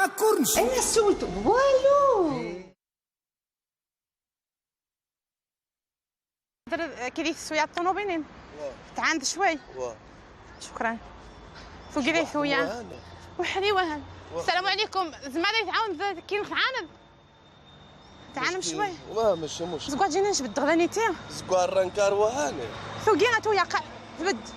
كورنش. انا سولت والو. كي سويا الطوموبيلين تعاند شوي. شكرا. فوقي لي ثويا وحدي وهن. السلام عليكم. زعما يتعاون كي نتعاند تعاون شوي. واه ماشي مشكل. زكوا جينا نجبد غلانيتي زكوا الرنكار وهاني ثوقي غاتويا قا زبد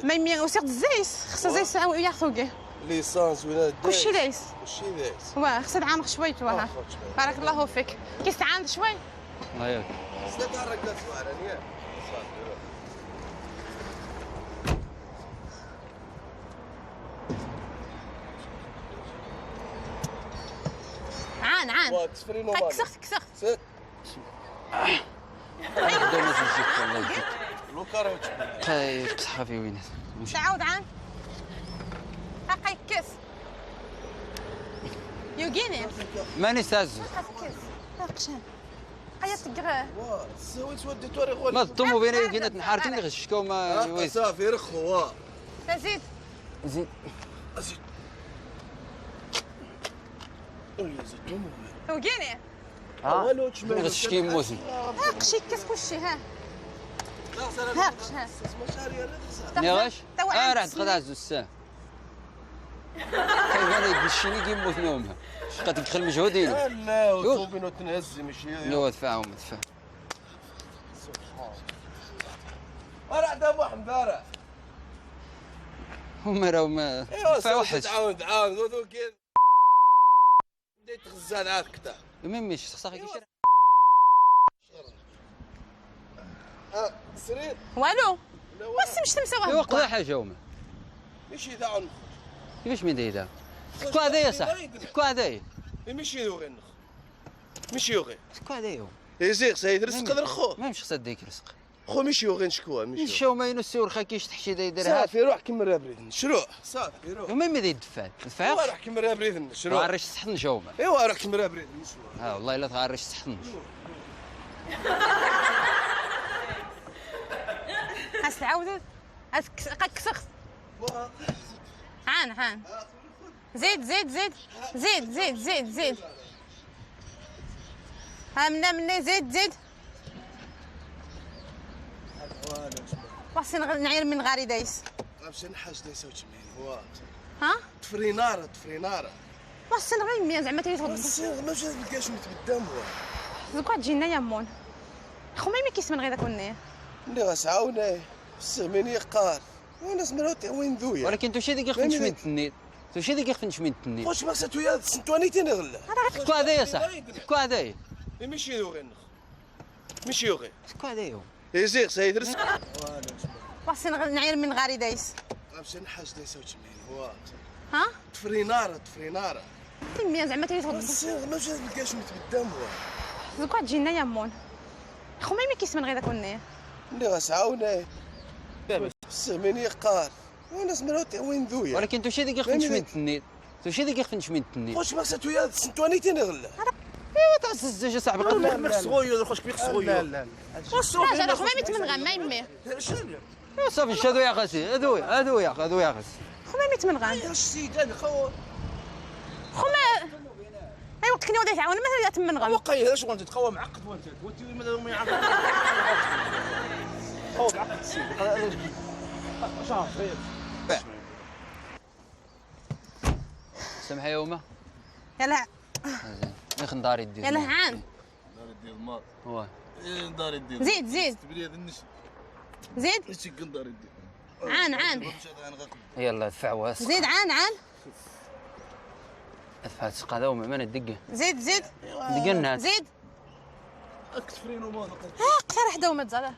ما يمي وسيق الزيس خصها زيس ويا ثوقي ليسانس ولا كلشي دايس كلشي دايس. واه خصها تعانق شوي توها. بارك الله فيك. كي تعاند شوي الله ياك. سنة الرنكار زوارانيا. عان عان كسخت كسخت. بصحة في وينات. تعاود عان حقا يكس يوغيني ماني سازو قشان قيا تقرا ما الطوموبيل يوغينا تنحارتني غشكو ما صافي رخو. زيد زيد زيد توقيني والو غشكي موسم قشي كاس كلشي. ها ها قش ها نيغاش راه تقدر عزو الساعة كيف انا يدشيني كيموت نومها بقى تدخل مجهودين. لا وطوبين وتنهز ماشي لا دفعهم دفع. سبحان راه دابا حمبارح هما راهو ما دفع واحد. تعاون تعاون بديت تغزال هكذا ميميش خصها كي شرا سرير والو واش مش تمسى واحد. ايوا قضا حاجة هما ماشي ذا عنخ. كيفاش من داير كو هذايا صح كو هذايا ماشي يوغي نخ ماشي يوغي كو هذايا يزيغ سيد رزق رخو ما مش خصها ديك رزق خو ماشي يوغي نشكوها ماشي نشاو ما ينسيو رخا كيش تحشي دايرها. صافي روح كمل بريد نشروع صافي روح. وما مي يدفع دفع روح كمل بريد نشروع غارش صحن نجاوب. ايوا روح كمل بريد نشروع. ها والله الا تغارش صحن. هاس العودة هاس كسخت عان عان زيد زيد زيد زيد زيد زيد زيد ها منا منا زيد زيد. واسي نعير من غاري دايس. غامشي نحاج دايس وتمين هو ها تفرينارة تفرينارة. واسي نغير مية زعما تريد تغدو ما تلقاش متبدام هو زكوا تجينا يا مون خو ما كيسمن غير داك ونيه اللي غتعاونه سميني قال وانا سمرات وين ذويا. ولكن توشي ديك يخفن شمين تنيت توشي ديك يخفن شمين تنيت واش ما ساتويا سنتواني تيني غلا كو هذايا صح كو هذايا ماشي يوغي نخ ماشي يوغي كو هذايا يزيغ سيد رزق. واسي نعير من غاري دايس. غامشي نحاج دايس وتمين هو ها تفرينارة تفرينارة مية زعما تريد تغدو ما تلقاش متبدام هو زكوا تجينا يا مون خو ما كيسمن غير داك ونيه اللي غتعاونه سميني قال وانا سمرات وين ذويا. ولكن توشي ديك يخفن شمين تنيت توشي ديك يخفن شمين تنيت واش ما ساتويا سنتواني تيني غلا. ايوا تعز الزجاج صاحبي قد ما صغير خوش كبير صغير. لا لا لا لا خو ما يتمنغ ما يمي ايوا صافي شادو يا غاسي هادو هادو يا هادو يا غاسي خو ما يتمنغ يا السيد انا خو خو ما ايوا وقت كني ودي تعاون ما تمنغ وقاي شغل انت تقوى معقد وانت وانت ما يعرف تقوى معقد السيد شهر سمح يا وما يلا زين داري دير يلا عام داري دير الماط واه داري دير زيد زيد زيد عان عان يلا دفع واس زيد عان عان دفع تسقى وما ما ندقه زيد زيد دقنا زيد اكتفرينو ما قصر حدا وما تزال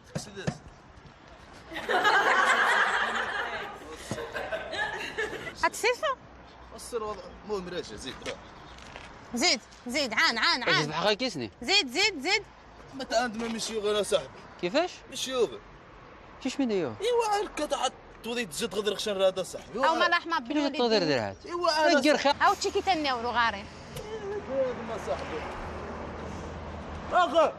هتسيفه السر وضع مو مراجع زيد زيد زيد عان عان عان بحقا كيسني زيد زيد زيد ما تعاند ما مشيو غير صاحبي. كيفاش؟ مشيو غير كيفاش من ايوا؟ ايوا هكا تحت تولي تزيد غدر خشن رادا صاحبي. او ما لاح ما بنولي تقدر درهات. ايوا انا او تشيكي تناولو غاري. ما صاحبي. اخر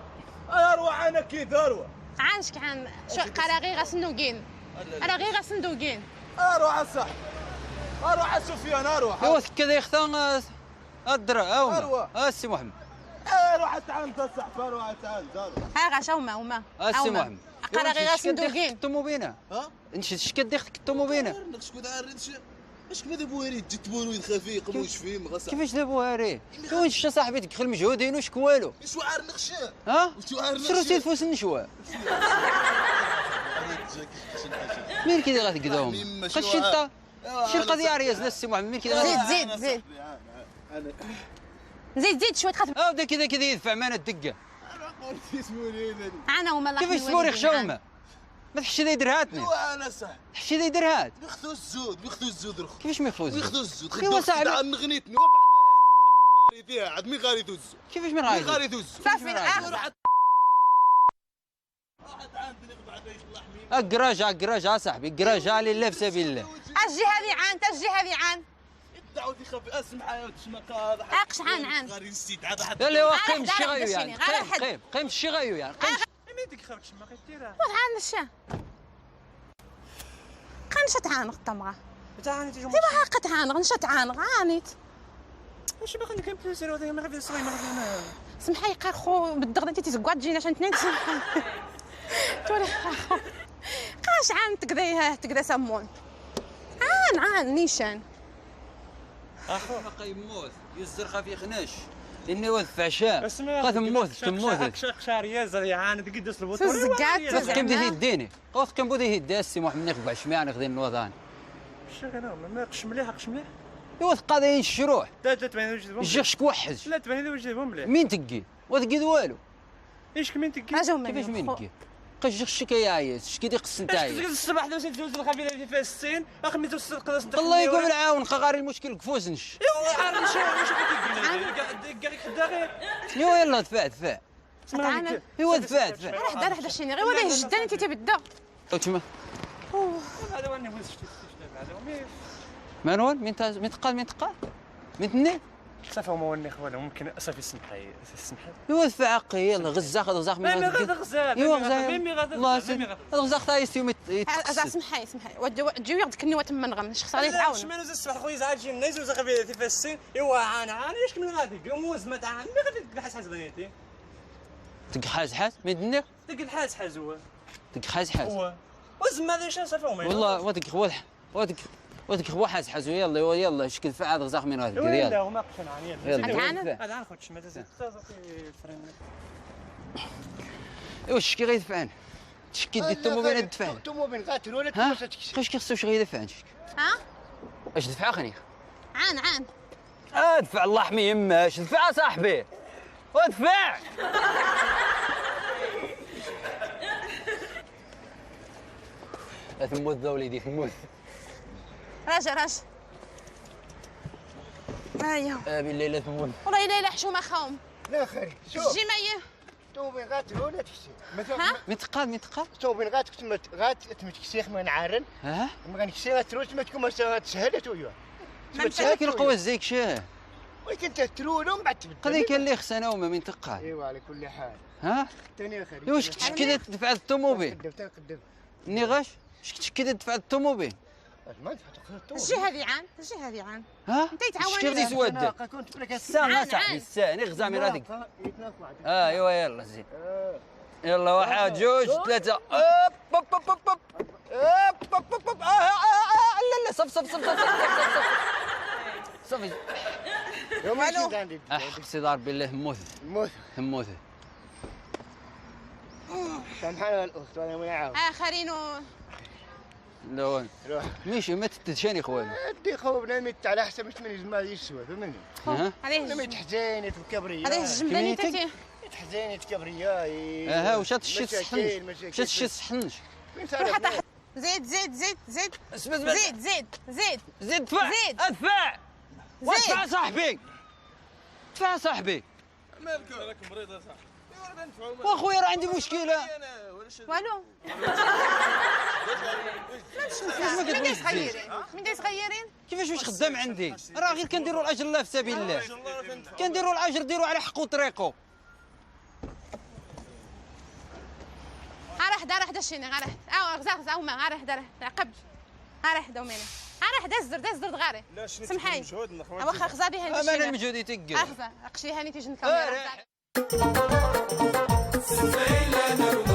اروح انا كي ثروة. عانشك عان شو قراغي غاسندوقين. انا غير غاسندوقين. اروح صاحبي. اروح سفيان اروح. ايوا كذا يختا الدرا أروح. هاوما السي محمد. اروح تعال صاحبي اروح تعال اروح. ها غاش هما هما. السي محمد. قرا غير صندوقين. الطوموبيله. ها؟ انت شكد ديختك الطوموبيله؟ شكون عارف اش كما دابا هاري تجي تبورو خفي قموش فيه مغسل. كيفاش دابا هاري؟ واش صاحبي تدخل مجهودين وش والو؟ شو عار نخشى؟ ها؟ شو عار شنو نخشى؟ تيفوس النشوة؟ مين كي غتقداهم؟ خشي انت شي القضية عريس السي محمد مين كي زيد زيد زيد زيد زيد شوية خاطر. بدا كذا كذا يدفع معنا الدقة. انا وما الله. كيفاش تبوري خشومه؟ ما تحشي يدير هاتني. انا صح. تحشي يدير هات. ياخذوا الزود ياخذوا الزود رخ. كيفاش ما يخوز؟ ياخذوا الزود. ايوا صاحبي. نغنيتني وبعد فيها عاد مي غاري دوز. كيفاش من مي غاري؟ غاري دوز. صافي. اكراج اكراج اصاحبي اكراج لله في سبيل الله. اجي هذه عان تجي هذه عان. الدعوة دي خفي اسمع يا تشمك هذا. اقش عان عان. غاري نسيت عاد حد. لا لا قيم الشي غايو يعني قيم قيم الشي غايو يعني قيم. عان الشا. قنشة تعانق الطمغة. ايوا هاكا تعانق نشا تعانق عانيت. واش باغي نكمل بلوسير هذا ما غادي صغير ما غادي. سمحي قا خو بالضغط انت تزكوات تجينا عشان تنين تولي قاش عان تكدا تكدا سمون عان عان نيشان. اخو باقي يموت يزر خفي خناش لاني وذ عشاء قد موت تموت شاريه زري عان تقدس البطولة. تزكات قيم دي يديني قوت قيم بودي يدي السي محمد نخبع شميع نخدم الوطن. شغل ما قش مليح قش مليح. ايوا قضية الشروح. لا لا تبين وجه الجيش كوحد. لا تبين وجه مليح. مين تقي؟ وتقي والو. ايش مين تقي؟ كيفاش مين تقي؟ قش شكي عايز شكي دي قص نتاعي. الصباح لو سيت الخبيله في فاس السين اخ ميتو القداس. الله يقوم العاون قغاري المشكل كفوزنش. ايوا عارف شو واش كتقول كاع ايوا يلا دفع دفع. ايوا دفع دفع. راح دار حدا شي غير ولا جدا انت تبدا. تما هذا هو النيفو شتي هذا مانوال مين مين تقال مين تقال مين تني صافي هما وني خوالي ممكن صافي سمحي سمحي. ايوا دفع عقي يلا غزاخ غزاخ من غزاخ. ايوا غزاخ الله غزاخ تا يستيو سمحي سمحي ودجيو يغدك النوة تما نغم شخص غادي يتعاون. شمن الصباح خويا زعما تجي نايز وزغ في فاس السين ايوا عان عان اش من غادي موز ما تعان مي غادي تحس حاز بنيتي تك حاز حاز مين تني تك حاز حاز هو تك حاز حاز هو وزما هذا شنو صافي هما والله ودك واضح ودك ودك هو حاز حاز يلا يلا شكل فعل غزاخ من غادي يلا لا هما قشن عاني يلا هذا عن خوتش ما تزيد ايوا شكي غيدفعن تشكي دي الطوموبيل تدفع الطوموبيل غاتر ولا تكسي اش كيخصو واش غيدفع ها اش دفع خني عان عان ادفع الله يحمي يماش دفع صاحبي ادفع. ثموت ذا وليدي ثموت. راجع راجع. ايوا بالله لا ثموت. والله الا حشومه خاوم. لا خير شوف الجمعية. توبين غاتر ولا تكسي مثلا من تقال من تقال توبين غات غات تمتكسي ما نعارن ها ما غنكسي غاتروش ما تكون تسهل تويا. لكن القوة زيك شاه. ولكن ترولو من بعد تبدل. قضية كان اللي خصنا وما من تقال. ايوا على كل حال. ها؟ ثاني خير. واش كي تدفع الطوموبيل؟ تقدم تقدم. ني غاش شكت كي تدفع الطوموبيل؟ ما دفعت الطوموبيل. الجهة هذه عان الجهة هذه عان. ها؟ انت يتعاون. شكي غادي سواد؟ الساعة صاحبي الساعة غزا من هذيك. ايوا يلا زين. يلا واحد جوج ثلاثة اوب اوب اوب اوب اوب اوب اوب لا لا صف صف صف صف صف صافي. احق سيدي ربي الله موت موت موت. سامحنا الاخت وانا ما نعاود. اخرين لا وين روح ماشي ما تتشاني خوالي. دي خو بنادم على حسب اش من ما يسوى فهمني. ها انا تحزين تكبري هذه الجملة اللي تحزين تكبري. اها وش هادشي تصحنش وش هادشي تصحنش. روح زيد زيد زيد زيد زيد زيد زيد زيد دفع زيد ادفع وادفع صاحبي دفع صاحبي. مالك راك مريض يا صاحبي. واخويا راه عندي مشكلة. والو من داي صغيرين من داي صغيرين. كيفاش واش خدام عندي؟ راه غير كنديروا الاجر الله في سبيل الله. كنديروا الاجر ديروا على حقه وطريقه. ها راه حدا راه حدا شيني غا راه غزا غزا وما غا راه حدا راه عقب ها راه حدا ومينا انا حدا الزر دا الزر دغاري. لا شنو سمحي. مجهود نخوان. واخا خزادي هاني. امان المجهود يتقل. اخزا قشري هاني تيجي الكاميرا. آه.